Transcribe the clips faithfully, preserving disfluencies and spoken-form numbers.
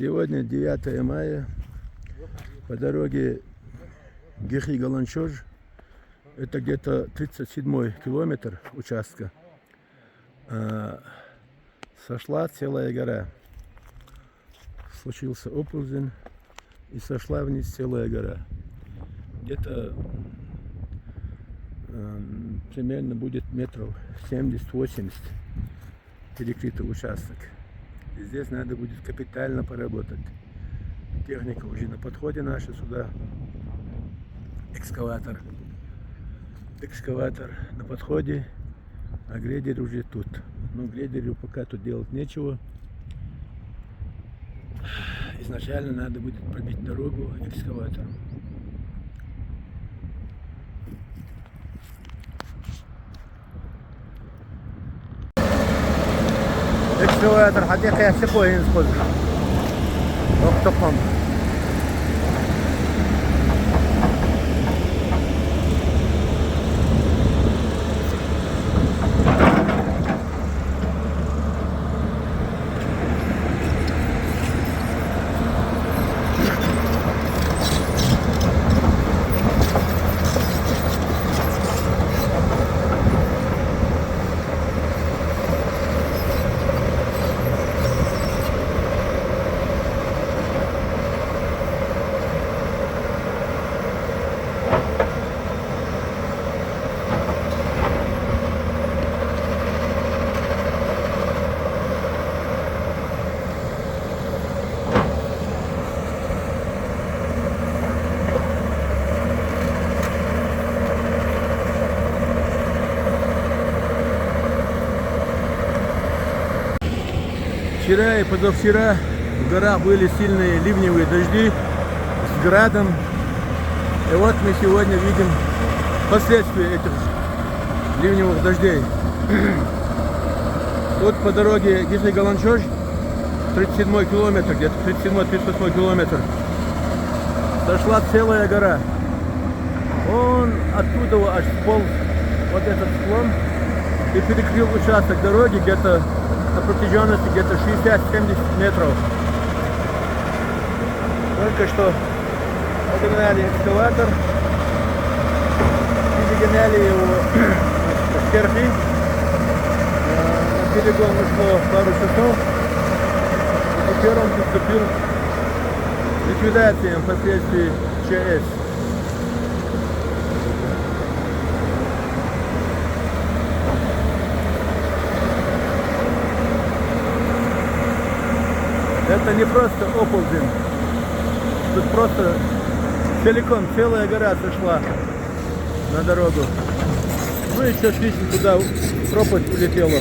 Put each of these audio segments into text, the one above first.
Сегодня девятое мая. По дороге Гихи-Галанчож, это где-то тридцать седьмой километр участка, а, сошла целая гора. Случился оползень, и сошла вниз целая гора. Где-то, эм, примерно будет метров семьдесят-восемьдесят перекрытый участок. И здесь надо будет капитально поработать. Техника уже на подходе наша сюда. Экскаватор. Экскаватор на подходе, а грейдер уже тут. Ну, грейдеру пока тут делать нечего. Изначально надо будет пробить дорогу экскаватором. Экскаватор, хотя, конечно, поинс поздно. Ох, топом. Вчера и позавчера в горах были сильные ливневые дожди с градом. И вот мы сегодня видим последствия этих ливневых дождей. Тут по дороге Гихи-Галанчож, тридцать седьмой километр, где-то тридцать седьмой, тридцать восьмой километр, сошла целая гора. Он оттуда аж сполз вот этот склон и перекрыл участок дороги где-то на протяженности где-то шестьдесят-семьдесят метров. Только что подогнали экскаватор, перегоняли его с Керхи. Э, на перегон ушло пару часов. И теперь он приступил к ликвидации последствий Ч С. Это не просто оползень. Тут просто целиком целая гора сошла на дорогу. Ну и частично туда в пропасть улетела.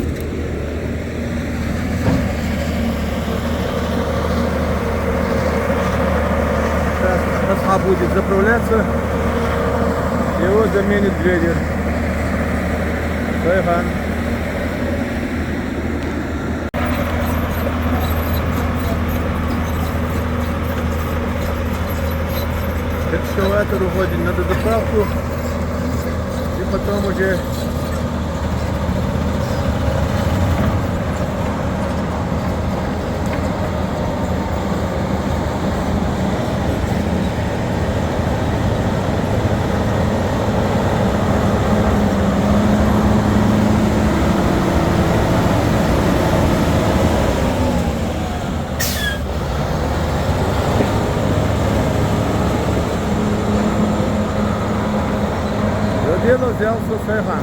Сейчас Асхаб будет заправляться. Его заменит грейдер. Сайхан. Экскаватор уходит на дозаправку. И потом уже за дело взялся Сайхан.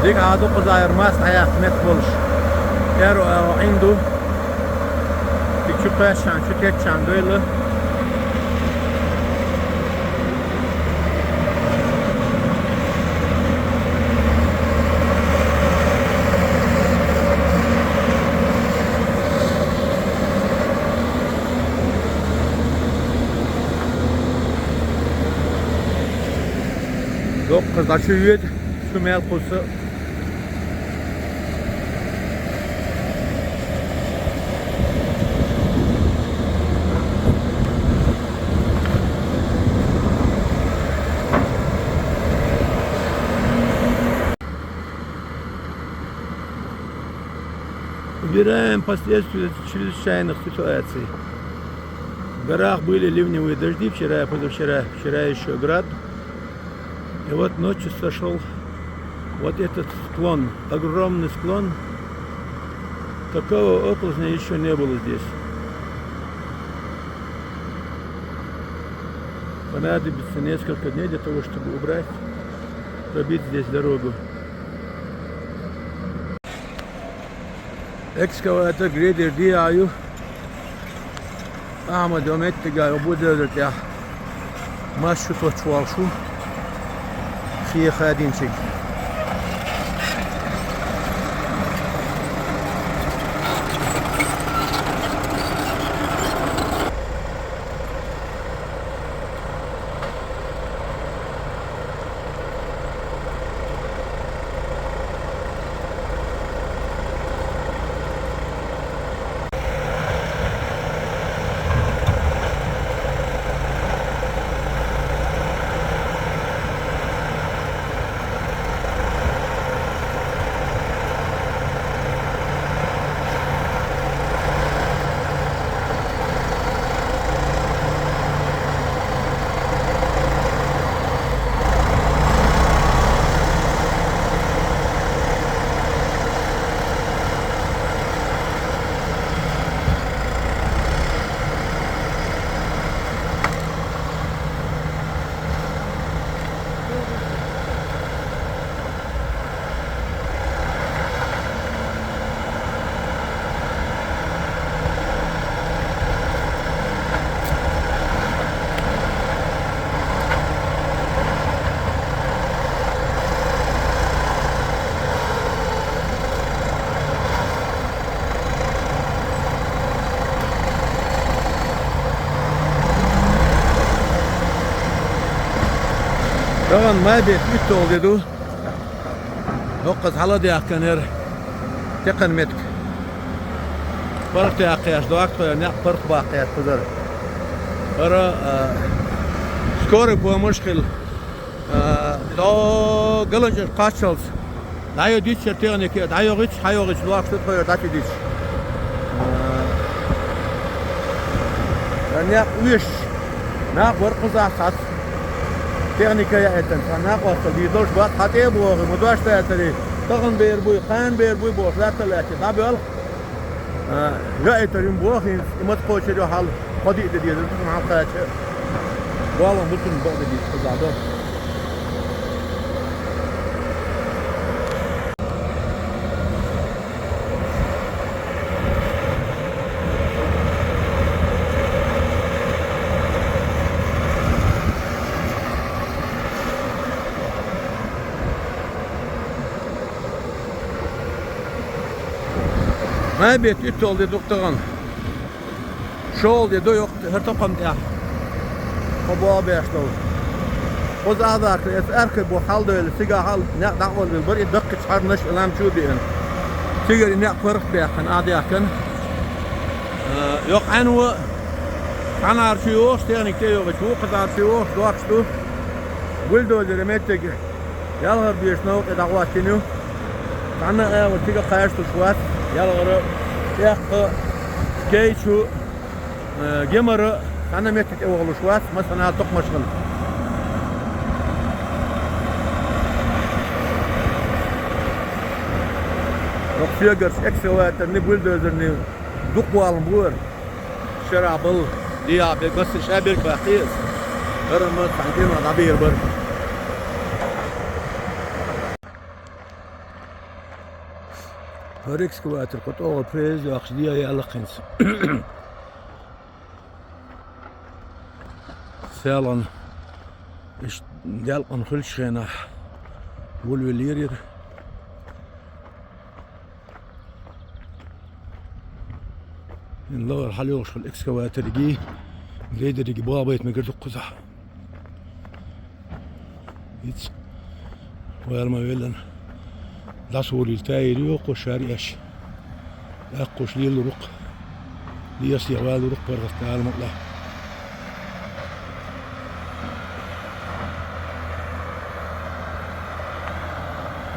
Дика хьадукхаза яр масса дӀаяхка меттиг болаш. Аэро, аэро Ӏин ду. Дика чу кхаьччан, чу теччан дойла. Доккхаза дӀачу йоьду, чу мел кхуссу. Убираем последствия чрезвычайных ситуаций. В горах были ливневые дожди вчера и позавчера, вчера еще град. И вот ночью сошёл вот этот склон, огромный склон. Такого оползня ещё не было здесь. Понадобится несколько дней для того, чтобы убрать, пробить здесь дорогу. Экскаватор, грейдер дӀаяьй. Ахьмад йола меттиг йоагӀа бульдозер тӀехь. Масса шу тохча волуш ву. Шен хадийначиг. Тахана май бетт уьтталгӀа де ду. ХӀокхуза хьаладаьхкинера текхана меттиг. ПаргӀатаьккхеш дог тхоьга, некъ паргӀатбаккхеш кхузара. ХӀара, а, скорый помощь хилла. А, до Галанчеш кхаччалц. ДӀайо диччара техника, дӀайогӀича, хьайогӀича лош ду тхоьга дӀачу дича. А, некъ веш, нах вара кхузахь цхьацца. Техника яийтина, цхьа накъостал дийр долуш бац, хьан тӀе а боху, ма дош дацаре, тахана бер буй, кхана бер буй бохуш, лаьттал лаьттина, дӀабоьлху. А, яийтар юм боху хӀинца, и маца кхочур ю хьал, кхо-диъ де дезар, цунна хьалакхача, болх бу цунна бакъ де деза, кхузахь до. Май бетт уьтталгӀа де ду-кх тахана. ШолгӀа де ду йоккха хӀара токхам тӀехь. Кхо болх беш долу. Кхуза Ахьдархе эца аьркхи бу хьаладевлла, цигахь хьал некъ дӀакъовлабелла бара, и даккхийчу хьарнаш а лам чу а деана. Цигара и некъ паргӀатбаьккхина, Ахьдаьхкина. Э, йоккха Ӏаьнан а, цхьанхьара чу йогӀуш, техника тӀе а йогӀуш, вукхузахьара чу йогӀуш, доккхуш ду. Бульдозера меттиг. Ялхара бешан новкъа дӀахӀоттийна ю. Цхьанна а агӀор цига кхачалуш вац, ялхара, тӀаккха, Кечу, э, Гемара, цхьанна а меттиг тӀе вахалуш вац, массанхьа а токхамаш хилла. ХӀокху соьгарчу экскаваторний, бульдозерний дукха болх бу хӀара. Шарахь балла, дехьа бе-, массо а ша берг баккхий аса. ХӀара-м цхьана кӀирнах дӀабийр бара. ХӀара экскаватор кху тӀогӀа фреза йоккхуш дӀаяьлла хӀинца. Селхан, иштта делкъана хуьлучу хенахь, волавелира. ХӀинца лахара хьалайогӀуш хилла экскаваторгий, грейдеригий болх байта мегар ду кхузахь. ХӀинца вала ма веллана. ДӀасаволийла тайр ю кхузахь шаьраш. ТӀаккха уьш лелалур ву-кх. Десте валур ву-кх паргӀат, Дала мукъ лахь.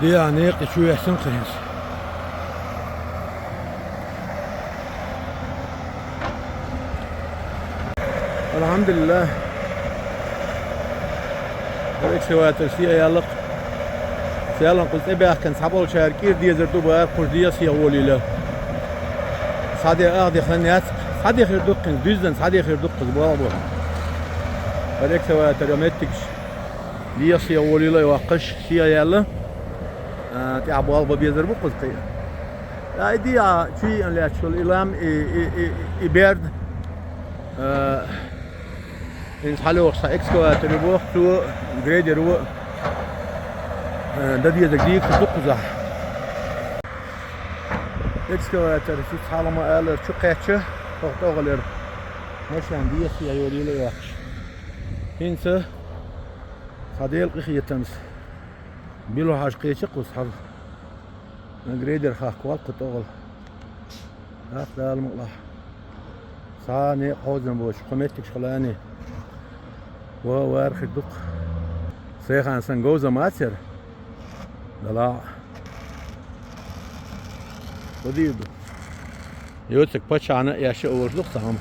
Дехьа некъа чу ваьссина хӀинца. АлхьамдулиллахӀ. ХӀара экскаватор схьаяьлла-кх. Селхан кхуза тӀебаьхкина цхьаболчара кӀира дезар ду бара, кхуза дехьа схьаволийла. Схьаде-, ах де хан яц, схьадехар ду-кх хӀинца, дуьззина схьадехар ду-кх кхуза, болх бу. ХӀара экскаватор меттигаш дехьа схьаволийла йоккхуш, схьаяьлла. А, тӀехь болх бан безар бу кхуза кхин. Ай, дехьа чу йиъна лаьтташ йолу и лам, и, и, и, и берд. А, хӀинца хьалайогӀуш цхьа экскаватор ю боху, цо грейдер ву, а, дан дезарг дийцар ду кхузахь. Экскаватор, шуьца хьалха ма аллара, чу кхаьчча, хӀокху тӀогӀалера машен дехьа схьайолийла йоккхуш. ХӀинца цхьа Делан къинхетамца билггал хьажа кхечи кхуза хьал. Грейдер хахкавал кху тӀогӀал. Ах, Дала мукъ лахь. Цхьа а некъа хьовзам боцуш, кху меттигаш хиланий. Ва, вара хир ду-кх. Сайхана сан говза ма яцара. Далахь. Ва дийр ду. Йоцург паччахьна а еш а олуш ду-кх цхьа хӀума.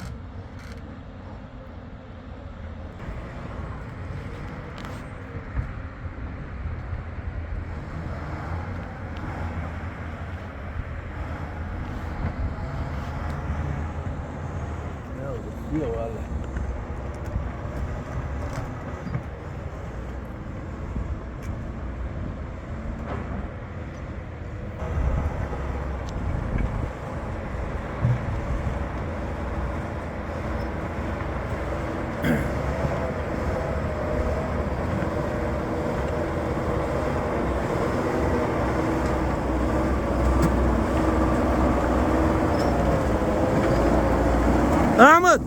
Ахьмад!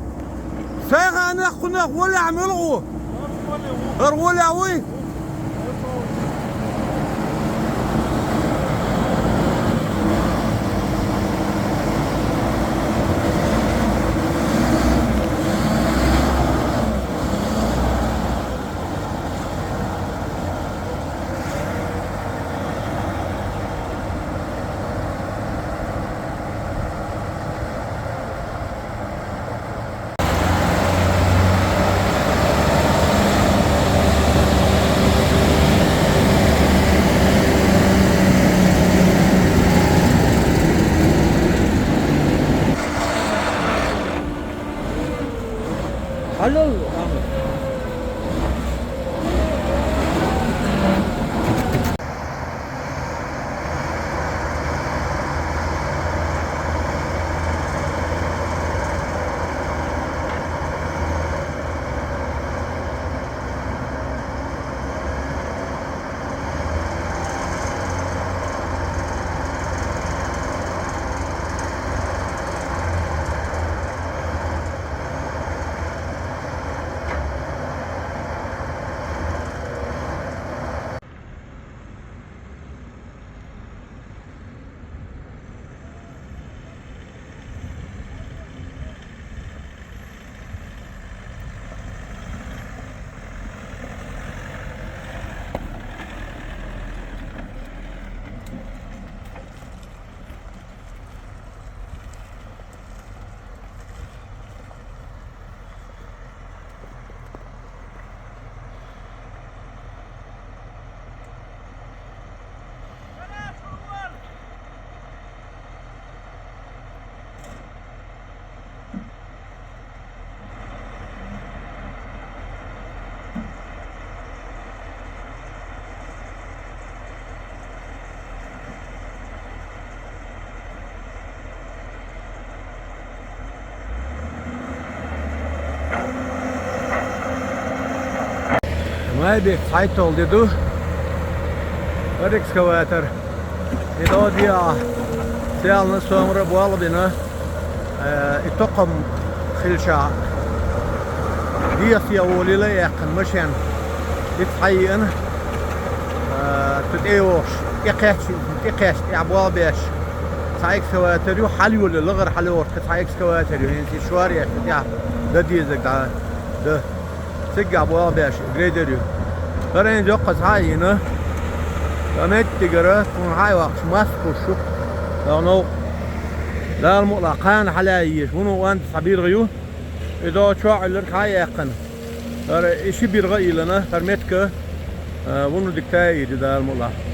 Сайханах кхунах волехь муьлха ву? ХӀара волехь вуй? Майбек цхьайтталгӀа де ду. ХӀара экскаватор. И дӀа диа. Цхьална сомра болх бина. Э, и токхам хилча. Дехьа волийла яьккхина машен. Итт хьайиъна. Э, цу тӀе йогӀуш. ТӀекхаьчча, тӀекхаьчча, тӀехь болх беш. Цхьа экскаватор ю, хьалйолийла, лахара хьалйогӀуш цхьа экскаватор ю. ХӀинца и шоръеш тӀехь дан дезарг дӀа. Да. Цигахь болх беш, грейдер ю. ХӀара эн йоккха цхьа а йина. Ткъа меттигара, кхунна хьа а йоккхуш, маска хӀуш ю. Дагнов. Дала мукъалахь, кхана хьалаьйеш. Вуно ванта цхьа биргӀа ю. И дӀа чоа Ӏуьлларг хьа а яьккхина. ХӀара и ши биргӀа а йиллина, хӀара метка, а, вуно дика тайийр ю Дала мукъалахь.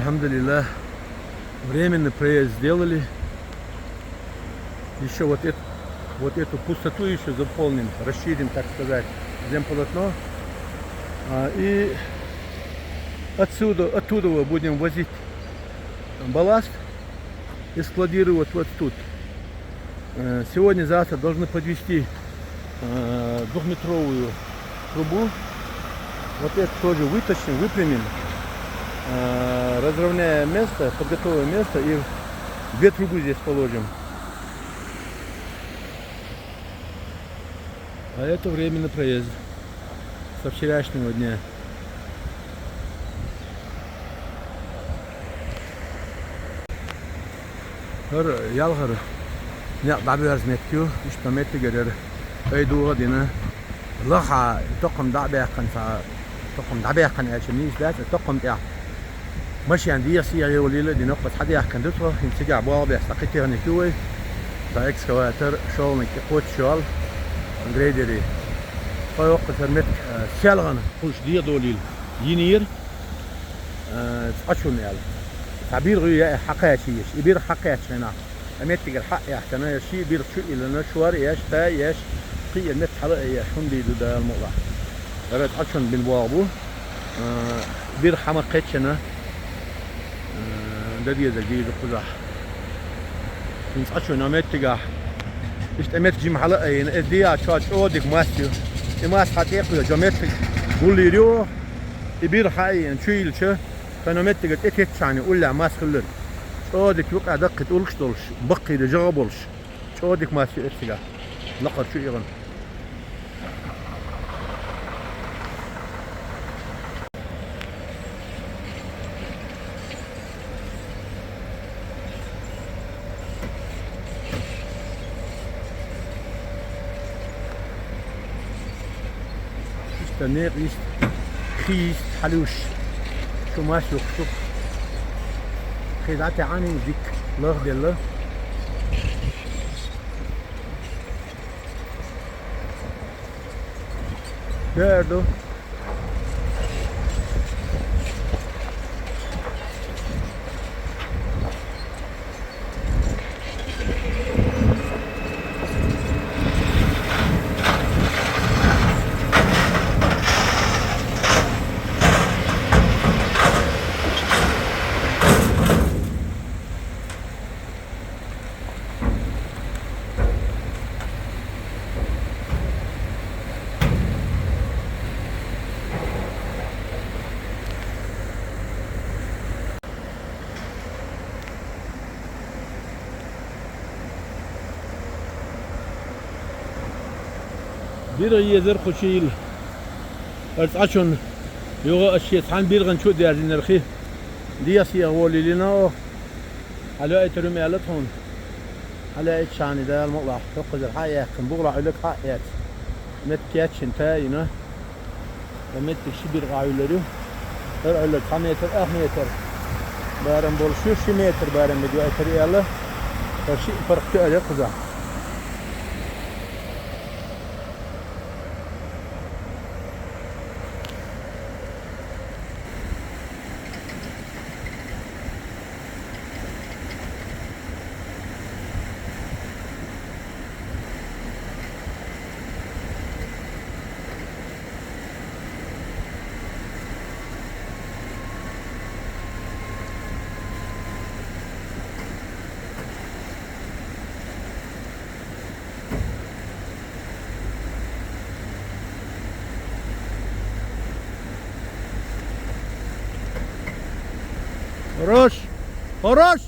Альхамдулиллах, временный проезд сделали. Еще вот эту, вот эту пустоту еще заполним, расширим, так сказать, земполотно. А, и отсюда, оттуда будем возить балласт и складировать вот тут. Э, сегодня-завтра должны подвести э, двухметровую трубу. Вот это тоже вытащим, выпрямим, э, разровняем место, подготовим место и две трубы здесь положим. А это временный проезд со вчерашнего дня. ХӀара ялхара некъ дӀабоьрза меттиг ю, иштта меттигера ай дугӀа дина. Лаха токхам дӀабаьккхина, ца токхам дӀабаьккхина аьлча нийса дац, токхам тӀехь машен дехьа-сехьа йолийла а дина, кхуза хьадаьккхина ду тхо, хӀинца цигахь болх беш, сан кхин техника ю вай, сан экскаватор, шолгӀаниг тӀе кхоччуш йолу грейдери. Тхо йоккхачара меттиг, э, селхана кхуза дехьа долийла йинера, э, цкъачунна аьлла. Цхьа биргӀа ю яа хьакхачийша, и биргӀа хьакхаьчча хенахь, а меттигера хьа а яьхкина, я ши биргӀа чу а йиллина, шор а еш, та а еш, кхиъна меттиг хьала а еш, хӀунда ду Дала мукъалахь. ХӀара цкъачунна бина болх бу. Э, биргӀа хьа ма кхеччина, э, дан дезарг дийр ду кхузахь. ХӀинца цкъачунна меттигахь. Иштта меттиг жима хьала а айина, иза дехьа чохь чӀогӀа дика мас ю. И мас хьа тӀе а кхоьхьуш, меттиг гулйийр ю. И биргӀа хьа а йина, чу йиллича, тхайна меттигера тӀе теттачхьана уллехь мас хилларг. ЧӀогӀа дика юкъахь даккхий тӀулгаш долуш, баккхийра жагӀа болуш, чӀогӀа дика мас ю эцигахь, лакхара чу а йигӀина. Иштта некъ йист, кхин йист хьалуьйш, шу мас юххуш ду. Кхин дӀатаьӀна дика лахделла. Дер ду. БиргӀа езар кху чу йилла. ХӀара цкъачунна юха ас шен цхьана биргӀана чу а даьржинарх, дехьа-сехьа волийла йина оха. Хьалаьийтар ю ма аьлла тхуна. Хьалаьийтичхьана Дала мукъалахь, хӀокхузара хьа а яьккхина, бугӀалахь Ӏуьллург хьа а эцна. Меттиг кечйина та а йина. Ткъа меттиг ши биргӀа Ӏуьллур ю. ХӀара Ӏуьллург цхьа метр, ах метр барам болуш ю, ши метр барам мега йоуьйтур ю аьлла. ХӀара шиъ паргӀат тоьар ю кхузахь. Хорош! Хорош!